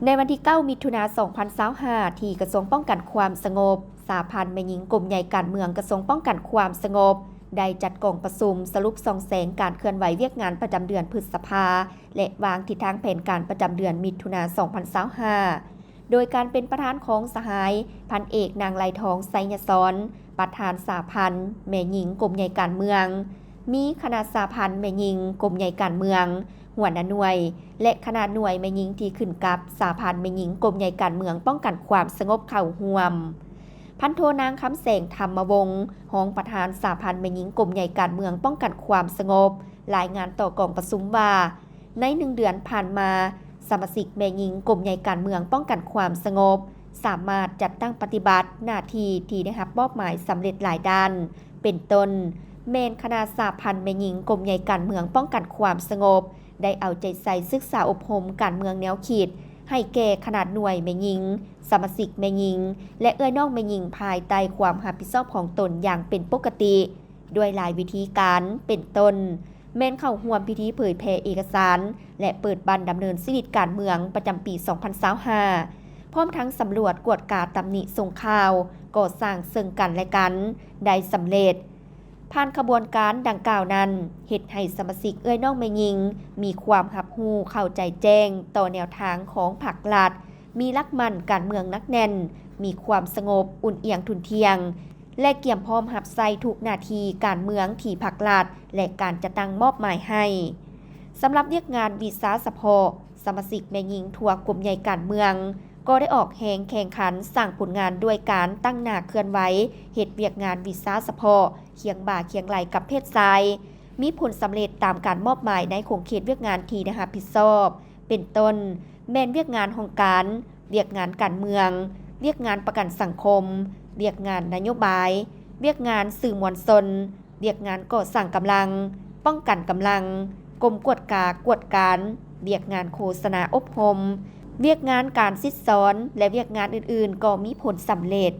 ໃນວັນທີເກົ້າ ມິຖຸນາ ສອງພັນຊາວຫ້າ ທີ່ກະຊວງປ້ອງກັນຄວາມສະຫງົບ, ສະຫະພັນແມ່ຍິງກົມໃຫຍ່ການເມືອງ ກະຊວງປ້ອງກັນຄວາມສະຫງົບ ໄດ້ຈັດກອງປະຊຸມສະຫຼຸບສ່ອງແສງການເຄື່ອນໄຫວວຽກງານປະຈຳເດືອນພຶດສະພາ ແລະ ວາງທິດທາງແຜນການປະຈຳເດືອນມິຖຸນາ ສອງພັນຊາວຫ້າ ໂດຍການເປັນປະທານຂອງສະຫາຍພັນເອກ ນາງໄລທອງ ໄຊຍະສອນ ປະທານສະຫະພັນແມ່ຍິງກົມໃຫຍ່ການເມືອງ, ມີຄະນະສະຫະພັນແມ່ຍິງກົມໃຫຍ່ການເມືອງ, ຫົວໜ້າໜ່ວຍ ແລະ ຄະນະໜ່ວຍແມ່ຍິງທີ່ຂຶ້ນກັບສະຫະພັນແມ່ຍິງກົມໃຫຍ່ການເມືອງປ້ອງກັນຄວາມສະຫງົບເຂົ້າຮ່ວມ. ພັນໂທ ນາງ ຄຳແສງ ທຳມະວົງ ຮອງປະທານສະຫະພັນແມ່ຍິງກົມໃຫຍ່ການເມືອງປ້ອງກັນຄວາມສະຫງົບ ລາຍງານຕໍ່ກອງປະຊຸມວ່າ, ໃນໜຶ່ງເດືອນຜ່ານມາ, ສະມາຊິກແມ່ຍິງກົມໃຫຍ່ການເມືອງປ້ອງກັນຄວາມສະຫງົບ ສາມາດຈັດຕັ້ງປະຕິບັດໜ້າທີ່ທີ່ໄດ້ຮັບມອບໝາຍສຳເລັດຫຼາຍດ້ານ, ເປັນຕົ້ນ ແມ່ນຄະນະສະຫະພັນແມ່ຍິງກົມໃຫຍ່ການເມືອງປ້ອງກັນຄວາມສະຫງົບ ໄດ້ເອົາໃຈໃສ່ສຶກສາອົບຮົມການເມືອງແນວຄິດ ໃຫ້ແກ່ຄະນະໜ່ວຍແມ່ຍິງ, ສະມາຊິກແມ່ຍິງ ແລະ ເອື້ອຍນ້ອງແມ່ຍິງ ພາຍໃຕ້ຄວາມຮັບຜິດຊອບຂອງຕົນຢ່າງເປັນປົກກະຕິ ດ້ວຍຫຼາຍວິທີການ ເປັນຕົ້ນ ແມ່ນເຂົ້າຮ່ວມພິທີເຜີຍແຜ່ເອກະສານ ແລະ ເປີດບັ້ນດຳເນີນຊີວິດການເມືອງປະຈຳປີສອງພັນຊາວຫ້າ ພ້ອມທັງສຳຫຼວດກວດກາຕຳໜິສົ່ງຂ່າວ ກໍ່ສ້າງເຊິ່ງກັນ ແລະ ກັນໄດ້ສຳເລັດ. ຜ່ານຂະບວນການດັ່ງກ່າວນັ້ນ, ເຮັດໃຫ້ສະມາຊິກເອື້ອຍນ້ອງແມ່ຍິງ ມີຄວາມຮັບຮູ້ເຂົ້າໃຈແຈ້ງຕໍ່ແນວທາງຂອງພັກລັດ, ມີຫຼັກໝັ້ນການເມືອງໜັກແໜ້ນ, ມີຄວາມສະຫງົບ, ອຸ່ນອຽງທຸ່ນທ່ຽງ ແລະ ກຽມພ້ອມຮັບໃຊ້ທຸກໜ້າທີ່ການເມືອງທີ່ພັກລັດ ແລະ ການຈັດຕັ້ງມອບໝາຍໃຫ້. ສຳລັບວຽກງານວິຊາສະເພາະ, ສະມາຊິກແມ່ຍິງທົ່ວກົມໃຫຍ່ການເມືອງ ກໍໄດ້ອອກແຮງແຂ່ງຂັນສ້າງຜົນງານດ້ວຍການຕັ້ງໜ້າເຄື່ອນໄຫວ ເຮັດວຽກງານວິຊາສະເພາະ ຄຽງບ່າຄຽງໄຫຼ່ກັບເພດຊາຍ, ມີຜົນສຳເລັດຕາມການມອບໝາຍໃນຂົງເຂດວຽກງານທີ່ໄດ້ຮັບຜິດຊອບ, ເປັນຕົ້ນ ແມ່ນວຽກງານຫ້ອງການ, ວຽກງານການເມືອງ, ວຽກງານປະກັນສັງຄົມ, ວຽກງານນະໂຍບາຍ, ວຽກງານສື່ມວນຊົນ, ວຽກງານກໍ່ສ້າງກຳລັງ, ປ້ອງກັນກຳລັງ, ກົມກວດກາກວດການ, ວຽກງານໂຄສະນາອົບຮົມ, ວຽກງານການສິດສອນ ແລະ ວຽກງານອື່ນໆ ກໍມີຜົນສຳເລັດ.